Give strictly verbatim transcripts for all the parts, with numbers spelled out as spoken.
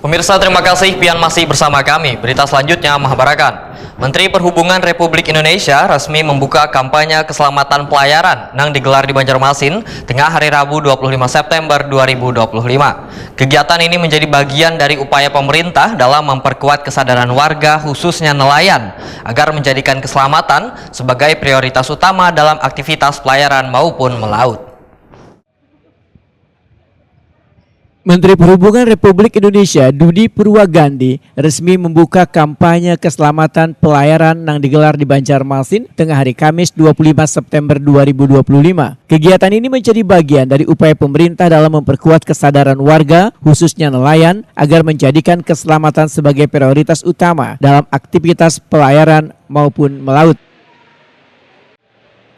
Pemirsa, terima kasih pian masih bersama kami. Berita selanjutnya mahbarakan. Menteri Perhubungan Republik Indonesia resmi membuka kampanye keselamatan pelayaran nang digelar di Banjarmasin, tengah hari Rabu dua puluh lima September dua ribu dua puluh lima. Kegiatan ini menjadi bagian dari upaya pemerintah dalam memperkuat kesadaran warga, khususnya nelayan, agar menjadikan keselamatan sebagai prioritas utama dalam aktivitas pelayaran maupun melaut. Menteri Perhubungan Republik Indonesia Dudi Purwagandi resmi membuka kampanye keselamatan pelayaran nang digelar di Banjarmasin tengah hari Kamis dua puluh lima September dua ribu dua puluh lima. Kegiatan ini menjadi bagian dari upaya pemerintah dalam memperkuat kesadaran warga, khususnya nelayan, agar menjadikan keselamatan sebagai prioritas utama dalam aktivitas pelayaran maupun melaut.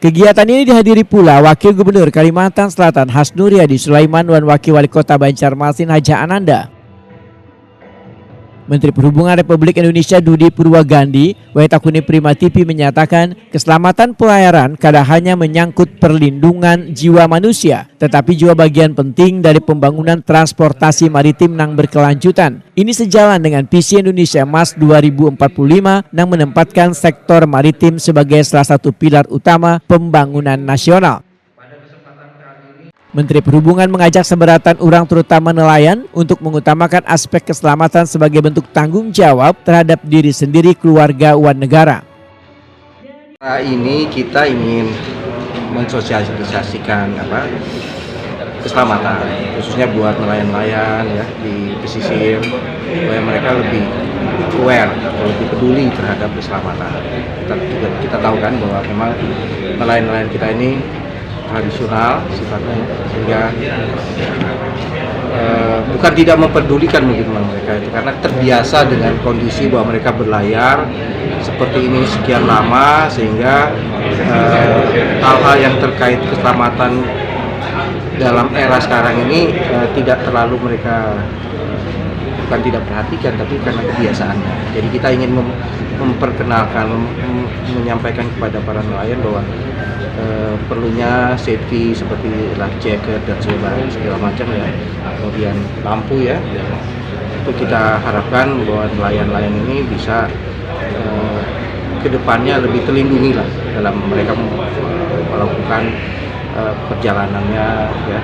Kegiatan ini dihadiri pula Wakil Gubernur Kalimantan Selatan Hasnuri Adi Sulaiman wan Wakil Wali Kota Banjarmasin Haja Ananda. Menteri Perhubungan Republik Indonesia Dudi Purwagandi, wae takuni Prima T V, menyatakan keselamatan pelayaran kada hanya menyangkut perlindungan jiwa manusia, tetapi juga bagian penting dari pembangunan transportasi maritim nang berkelanjutan. Ini sejalan dengan visi Indonesia Emas dua ribu empat puluh lima nang menempatkan sektor maritim sebagai salah satu pilar utama pembangunan nasional. Menteri Perhubungan mengajak seberatan orang, terutama nelayan, untuk mengutamakan aspek keselamatan sebagai bentuk tanggung jawab terhadap diri sendiri, keluarga, wan negara. Nah, ini kita ingin mensosialisasikan apa keselamatan, khususnya buat nelayan-nelayan ya di pesisir, supaya mereka lebih aware atau lebih peduli terhadap keselamatan. Kita juga kita tahu kan bahwa memang nelayan-nelayan kita ini tradisional sifatnya, sehingga eh, bukan tidak memperdulikan mungkin mereka itu, karena terbiasa dengan kondisi bahwa mereka berlayar seperti ini sekian lama, sehingga eh, hal-hal yang terkait keselamatan dalam era sekarang ini eh, tidak terlalu mereka bukan tidak perhatikan, tapi karena kebiasaannya. Jadi kita ingin mem- memperkenalkan, mem- menyampaikan kepada para nelayan bahwa eh, perlunya safety seperti life jacket dan segala, segala macam ya. Kemudian lampu ya, itu kita harapkan bahwa nelayan-nelayan ini bisa eh, kedepannya lebih terlindungi lah dalam mereka mem- melakukan eh, perjalanannya ya,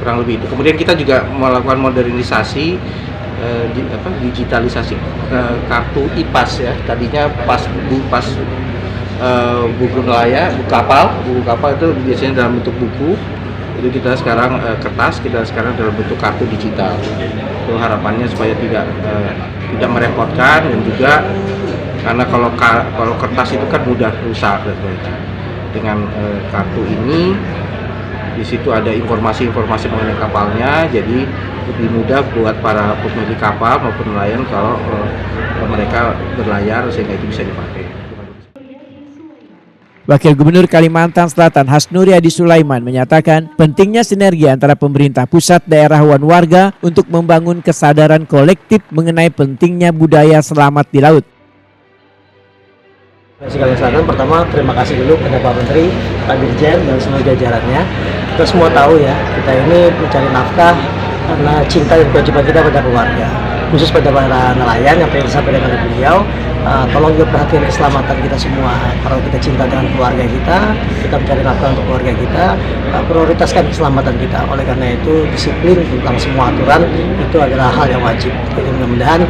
kurang lebih itu. Kemudian kita juga melakukan modernisasi eh, di, apa, digitalisasi eh, kartu IPAS ya. Tadinya pas bu, pas eh, buku nelayan, buku kapal, buku kapal itu biasanya dalam bentuk buku. Itu kita sekarang eh, kertas, kita sekarang dalam bentuk kartu digital. Itu harapannya supaya tidak eh, tidak merepotkan, dan juga karena kalau ka- kalau kertas itu kan mudah rusak dan sebagainya. Dengan eh, kartu ini di situ ada informasi-informasi mengenai kapalnya, jadi lebih mudah buat para pemilik kapal maupun nelayan kalau eh, mereka berlayar sehingga itu bisa dipakai. Wakil Gubernur Kalimantan Selatan Hasnuri Adi Sulaiman menyatakan pentingnya sinergi antara pemerintah pusat, daerah, wan warga untuk membangun kesadaran kolektif mengenai pentingnya budaya selamat di laut. Sekali selatan, pertama terima kasih dulu kepada Pak Menteri, Pak Dirjen, dan seluruh jajarannya. Kita semua tahu ya, kita ini mencari nafkah karena cinta dan kewajiban kita pada keluarga, khusus pada para nelayan yang tadi disampaikan oleh beliau. Uh, tolong juga perhatian keselamatan kita semua. Kalau kita cinta dengan keluarga kita, kita mencari nafkah untuk keluarga kita, uh, prioritaskan keselamatan kita. Oleh karena itu, disiplin tentang semua aturan itu adalah hal yang wajib. Jadi mudah-mudahan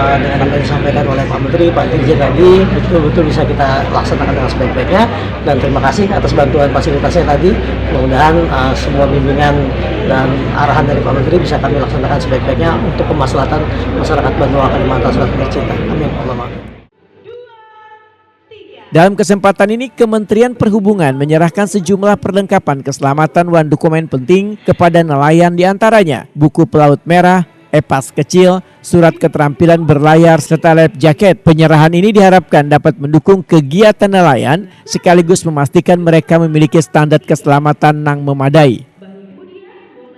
uh, dengan apa yang disampaikan oleh Pak Menteri, Pak Dirjen tadi betul-betul bisa kita laksanakan dengan sebaik-baiknya. Dan terima kasih atas bantuan fasilitasnya tadi. Mudah-mudahan uh, semua bimbingan dan arahan dari Pak Menteri bisa kami laksanakan sebaik-baiknya untuk kemaslahatan masyarakat Banua Kalimantan Selatan tercinta. Amin. Allahumma amin. Dalam kesempatan ini, Kementerian Perhubungan menyerahkan sejumlah perlengkapan keselamatan wan dokumen penting kepada nelayan, diantaranya buku pelaut merah, epas kecil, surat keterampilan berlayar, serta life jacket. Penyerahan ini diharapkan dapat mendukung kegiatan nelayan sekaligus memastikan mereka memiliki standar keselamatan nang memadai.